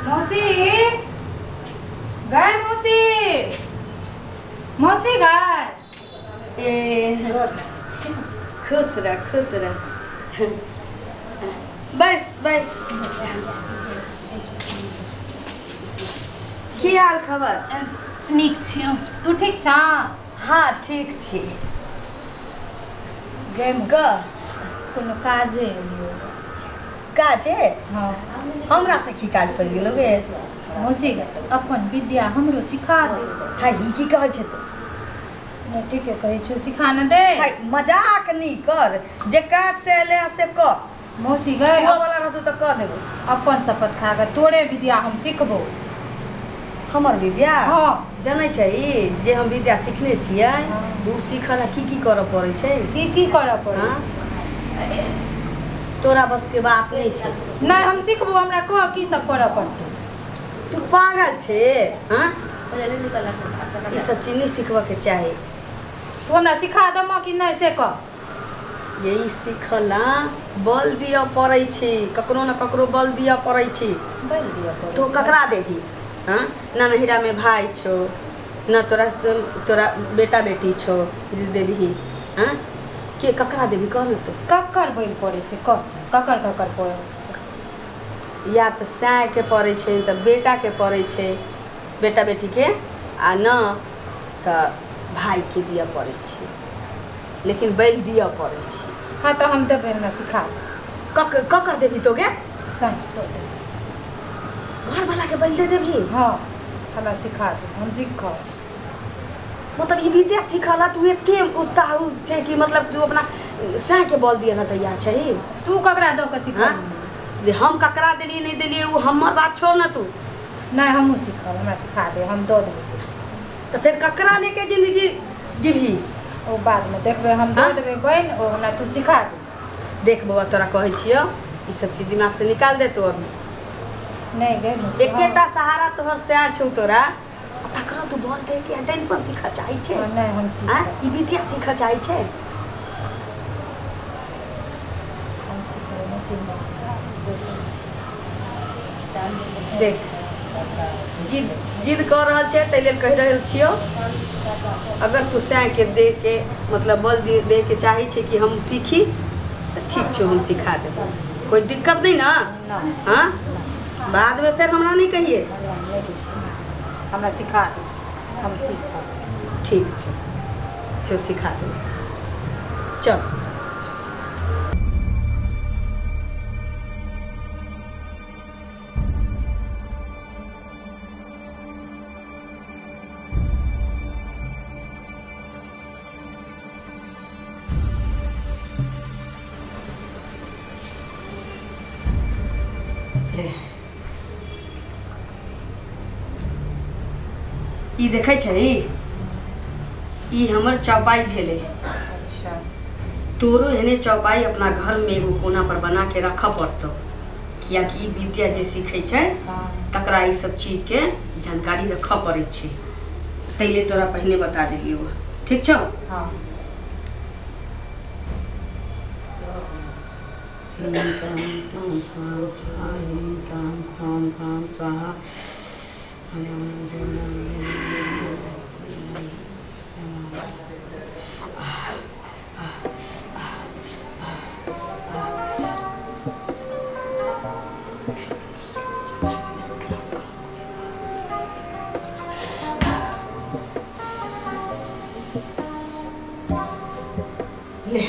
मौसी गाय, मौसी, मौसी गाय। ए खुश रह, खुश रह, बस बस। की हाल खबर? नीक छी, तू ठीक छा? हाँ ठीक छी। गे कोनो काजे? काजे? हाँ। हमरा से की काज पड़ि गेलो गे? मौसी अपन विद्या हमरो सिखा दे। हाय ई की कहै छै तू? नहीं ठीके कहै छौ, सिखा न दे। हाय मजाक नहीं कर, जे काज से एले से कर। मौसी गए हुआ वाला रहतौ तऽ कह देबो। अपन शपथ खा के तोरे विद्या हम सिखबो। हमर विद्या? हाँ। जनै छै जे हम विद्या सिखने छियै, ओ सीखऽ ला की की करऽ पड़ै छै? की की करऽ पड़ै छै? तोरा बस के बात नहीं छै। नहीं हम सिखबो, हमरा कह की सब करऽ पड़तै। तू पागल छे? हाँ ई सब चीज नहीं सिखबऽ के चाही। तू हमरा सिखा दम कि नहीं से कह। यही सिखला बल दिअ पड़ै छै, ककरो न ककरो बल दिअ पड़ै छै। बल दिअ पड़ै तो ककरा देबही? हाँ न नहिरा में भाई छो, न तोरा तोरा बेटा बेटी छो जे देबही। हाँ के ककरा देबही कह न तो? ककर बलि पड़ै छै? कह ककर ककर पड़ै छै? या तऽ सायके पड़ै छै, तऽ बेटाके पड़ै छै, बेटा बेटीके, आ न तऽ भाईके दिअ पड़ै छै, लेकिन बलि दिअ पड़ै छै। हाँ तऽ हम देबै, हमरा सिखा दे। ककर ककर देबही तो गे? साय तो देबै। घरवाला के बलि दे देबही? हाँ हमरा सिखा दे, हम सीखब। मतलब ई विद्या सीखला तू एते उत्साह छै कि मतलब तू अपना सायके बल दिअ ला तैयार छै? तू ककरा दऽ के सिखा? जे हम ककरा देलियै नहीं देलियै ओ हमर बात छोड़ न तू। नहीं हमहूँ सीखब, हमरा सिखा दे, हम दऽ देबै। तऽ फेर ककरा लेके जिंदगी जीबही? ओ बादमे देखबै, हम दऽ देबै बलि, ओ हमरा तू सिखा दे। देख बौआ तोरा कहै छियौ ई सब चीज दिमाग से निकाल दे तू अभी। नहीं गे एकेटा सहारा तोहर सएह छौ तोरा, तकरो तू बल दे के डैनपन सीखऽ चाहै छै? नहीं हम सीखब। ई विद्या सीखऽ चाहै छै? हम सीखबै मौसी, हमरा सिखा दे। देख जिद जिद कऽ रहल छै ताहि लेल कहि रहल छियौ, अगर तू सायके दे के मतलब बल दे के चाहै छै कि हम सीखी तऽ ठीक छौ, हम सिखा देबौ, कोई दिक्कत नहीं ना? हाँ बाद में फिर हमरा नहीं कहिए। हमरा सिखा दे, हम सीखब। ठीक छै, चल सिखा दे, चल। ई देखै छै ई हमर चौपाई भेलै। अच्छा तोरो एहने चौपाई अपना घर में एगो कोना पर बना के रखऽ पड़तौ, कियाकि ई विद्या जे सीखै छै तकरा ई सब चीज के जानकारी रखऽ पड़ै छै, ताहि लेल तोरा पहिने बता देलियौ। ठीक छौ? हाँ। ले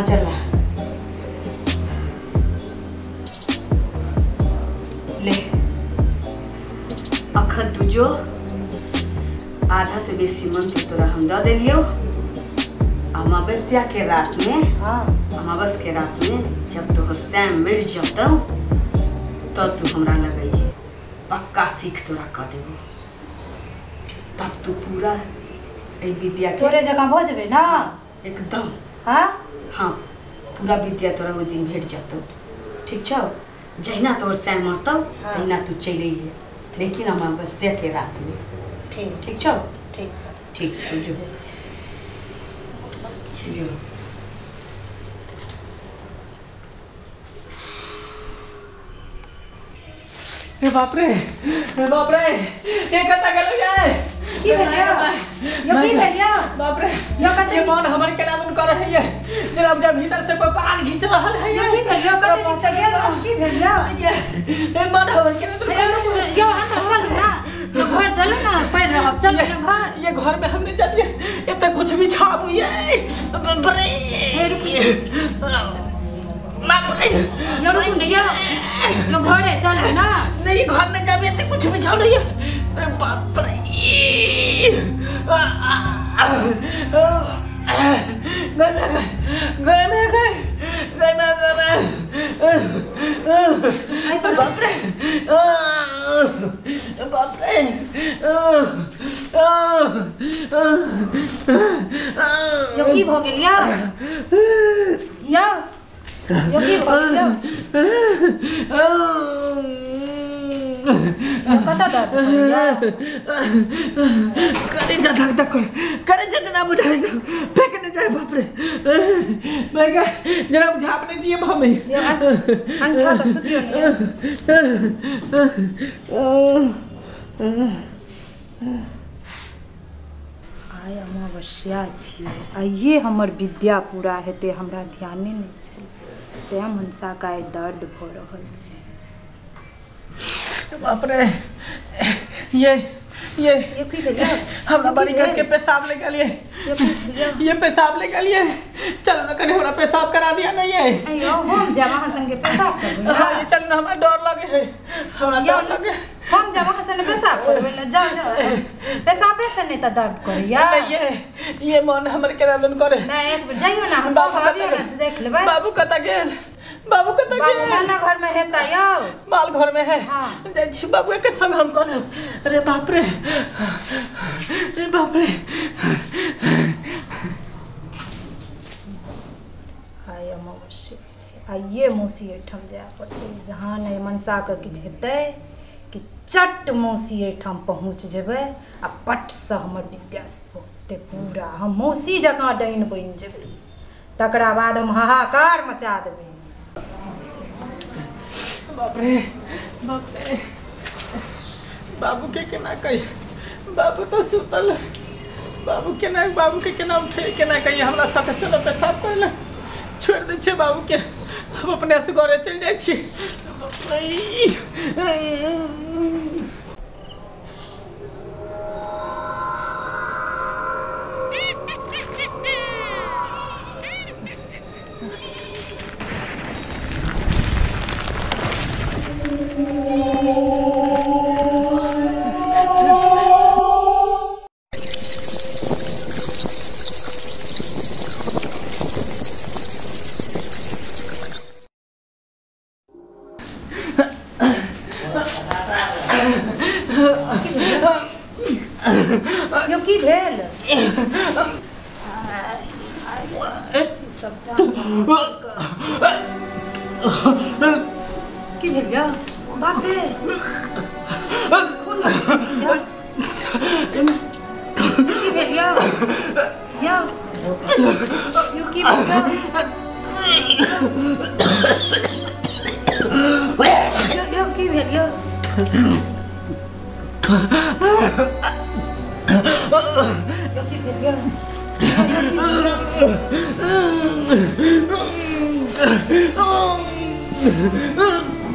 चल ले अखन तू जो आधा से बेसी मंत्र तोरा हम दऽ देलियौ। अमावस्या के रात में, अमावस के रात में जब तोहर सैम मरि जतौ तब तू हमरा लगैहे, पक्का सीख तोरा कऽ देबो, तब तू पूरा एहि विद्या के तोरे जकाँ भऽ जेबै ना एकदम। हाँ हाँ पूरा विद्या तोरा ओहि दिन भेट जतौ। ठीक छौ? जहिना तोहर सैं मरतौ तहिना तू चलि अइहे, लेकिन अमावस्या के रात में। ठीक ठीक छौ? ठीक ठीक छौ, जो जो। रे बाप रे, रे बाप रे, ये कता गेल जाए? की भेल यो? यो की भेल यो? बाप रे, यो कते ये मन हमर केना दुन कर है ये, जेना जब भीतर से कोई प्राण घींच रहल है यो। की भेल यो? कते दिन तक गेल? की भेल यो? ये मन हमर केना दुन यो? अंदर चलू ना, यो घर चलू ना, पैर रहब, चलू ना घर। ये घर में हमने चलिए, ये तो कुछ भी छाबू ये। बाप रे, बाप रे, यो रुकू ना, यो यो घरे चलू ना। नहीं घर नहीं जाबे, तो कुछ भी छाव नहीं है। अरे बाप रे, गए गए गए गए गए गए गए, बाप रे बाप रे। यो की भ गेल यो? यो यो की भ गेल यो? कता दर्द करैया? करे जा धक धक कर, करे जा जना बुझाई फेंकने जाए। बाप रे, मैं का जना बुझा अपने जिए हमें। यो अंठा त सुतियो ने। आइ अमावस्या छियै, आइए हमर विद्या पूरा हेतै, हमरा ध्याने नहि छल, तैं मनसाके आइ दर्द भऽ रहल छै। बाप रे, ये की भेल? हमरा बड़ी कस के पेशाब ले गेलिए, ये पेशाब ले गेलिए। चलो ना कने हमरा पेशाब करा दिया नहीं ये। अयो हम जाब अहाँ संगे पेशाब करबै। हां ये चल ना, हमरा डर लगे है, हमरा डर लगे। हम जाब अहाँ संगे पेशाब करबै ना, जाओ जाओ। पेशाबे से नहीं त दर्द करैया। नहीं ये मन हमर केना दुन करे। नहीं एक बेर जाइयो ना, हम बाबू आबियो ना देख लेबै। बाबू कत गेल? बाबू कत गेल? बाबू माल घर में हेता यौ। माल घर में है। हां जाइ छी बाबू के संग हम करब। अरे बाप रे, अरे बाप रे। आइ अमावस्या छै, आइए मौसी एहिठाम जाय पड़तै। जहाँ नहि मनसाके किछु हेतै कि चट मौसी एहिठाम पहुँच जेबै आ पटसँ हमर विद्या से भऽ जेतै पूरा। हम मौसी जकाँ डाइन बनि जेबै, तकरा बाद हम हाहाकार मचा देबै। बाप रे बाप रे, बाबू के केना कही? बाबू तो सुतल है। बाबू केना, बाबू के केना उठे, केना कही हमरा साथे चलो पेशाब करे ला। छोड़ दे छे बाबू के, हम अपने से घरे चल जाइ छी। यो की भेल? सबटा की भेल यौ? बाप रे, की भेल यौ? यौ यो की भेल यौ? यो की भेल यौ? यो की भेल यौ?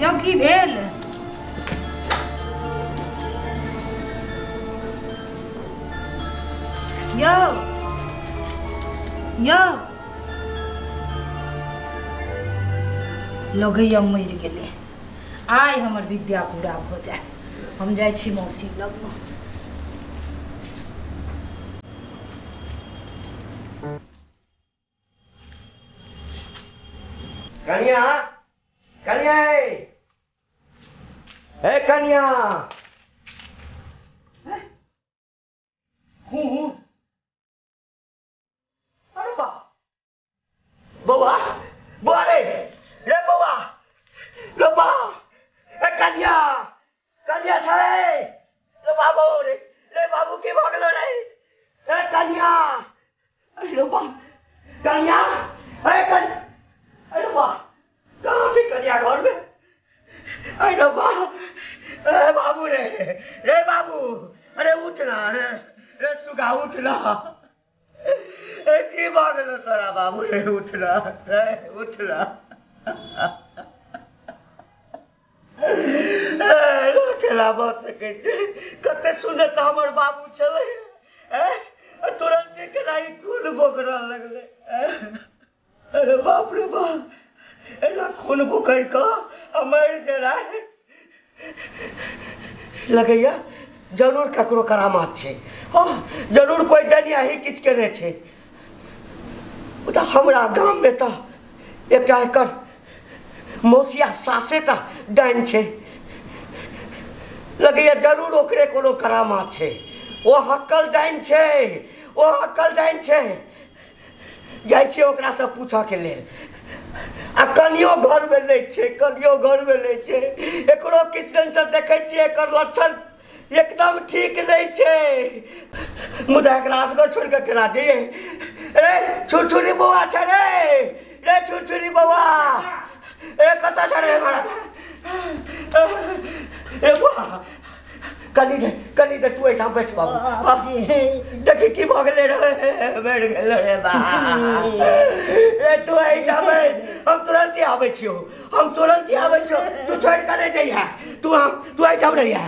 यौ की भेल? यौ यौ लगैया मरि गेलै। आइ हमर विद्या पूरा भऽ जाय। हम जाइ छी मौसी लग। कन्या, कन्या, ए कन्या, हूँ। अरे बा बौआ, बौआ रे रे बौआ रे बा ए कन्या कन्या छै रे बाबू रे रे बाबू की भऽ गेलो रे ए कन्या रे बा कन्या ए कन्या अरे बा कहाँ छै कन्या घर में अरे बा ए बाबू रे रे बाबू अरे उठ ना रे रे सुगा उठ ना ए की भऽ गेलो तोरा बाबू रे उठ ना रे उठ ना केना भऽ सकै छै कते सुन्दर तऽ हमर बाबू छलै ए तुरन्ते केना ई खून बोकरऽ लगलै। अरे बाप रे बाप एना खून बोकरि कऽ मरि जेना लगैया जरूर ककरो करामात छै। हँ जरूर कोइ डनिया ही किछु केने छै। ओ तऽ हमरा गाममे तऽ एकटा एकर मौसिया सासेटा डाइन छै लगैया जरूर ओकरे कोनो करामात छै। ओ हक्कल डाइन छै ओ हक्कल डाइन छै। जाइ छियै ओकरासँ पूछऽके लेल आ कनियो घरमे नहि छै कनियो घरमे नहि छै। एकरो किछु दिनसँ देखै छियै एकर लक्षण एकदम ठीक नहीं छै। मुदा एकरा असगर छोड़ि कऽ केना जइयै। रे छुरछुरी बौआ छै रे रे छुरछुरी बौआ रे कतऽ छै रे हमरा रे बौआ कनी दे कनी दे तू एहिठाम बैठ बाबू। देखी की भऽ गेलै रे मरि गेलै रे बा रे तू एहिठाम बैठ हम तुरन्ते आबै छियौ हम तुरन्ते आबै छियौ तू छोड़ि कऽ नहि जइहे तू तू एहिठाम रहिहे।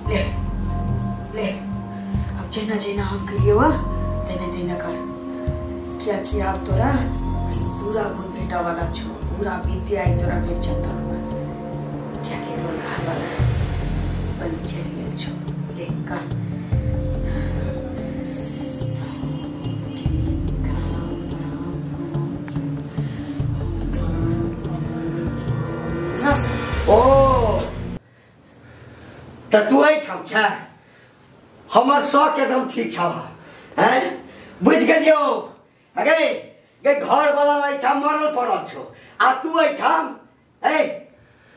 ले ले अब जेना जेना हम कहियो तेना तेना कर कियाकि आब तोरा पूरा गुण भेटा वाला छो पूरा विद्या आई तोरा भेट जतो कियाकि तोर घर वाला बन चलि गेल छो। ले कर ओ तऽ तू एहिठाम छै हमर शौक एकदम ठीक छौ हैं बुझि गेलियौ। अगे गे घर वाला एहिठाम मरल पड़ल छौ आ तू एहिठाम ए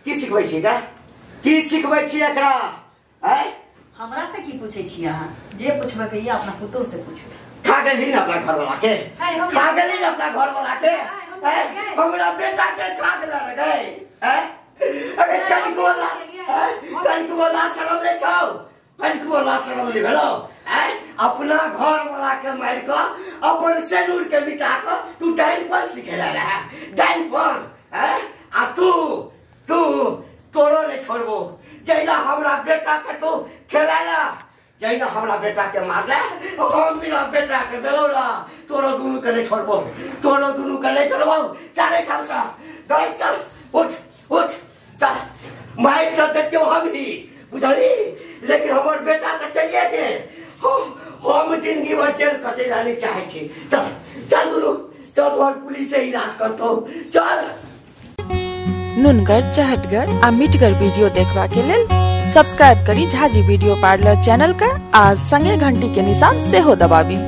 की सिखबै छी एकरा की सिखबै छी एकरा हैं। हमरा से की पूछै छी अहाँ जे पूछबे के अपना पुतोह से पूछू। खा गेलही ने अपना घर वाला के खा गेलही ने अपना घर वाला के हमरा बेटा के खा गेल रे गए हैं। अगे कनिको कनिको लाज शरम नहि छौ कनिको लाज शरम नहि भेलौ हैं। अपना घर वाला के मारि कऽ अपन सेनूर के मिटा कऽ तू डाइनपन सिखेला रहे डाइनपन हैं। आ तू तू तोरो नहि छोड़बो जहिना हमरा बेटा के तू खेला जहिना हमरा बेटा के मारले हम बिना बेटा के भेलौ ना तोरो दुनू के नहीं छोड़बो तोरो दुनू के नहीं छोड़बो। चल एहिठामसँ गई चल उठ उठ चल मारि तऽ देखियौ हम ही बुझली लेकिन हमर बेटा तऽ चलिए गेल। हम जिंदगी भर जेल कटै ला नहीं चाहै छी। चल चल दुनू चल तोहर पुलिस से इलाज करतौ चल। नुनगर चहटगर आ मिठगर वीडियो देखबा के लेल सब्सक्राइब करी झाजी वीडियो पार्लर चैनल का आ संगे घंटी के निशान सेहो दबाबी।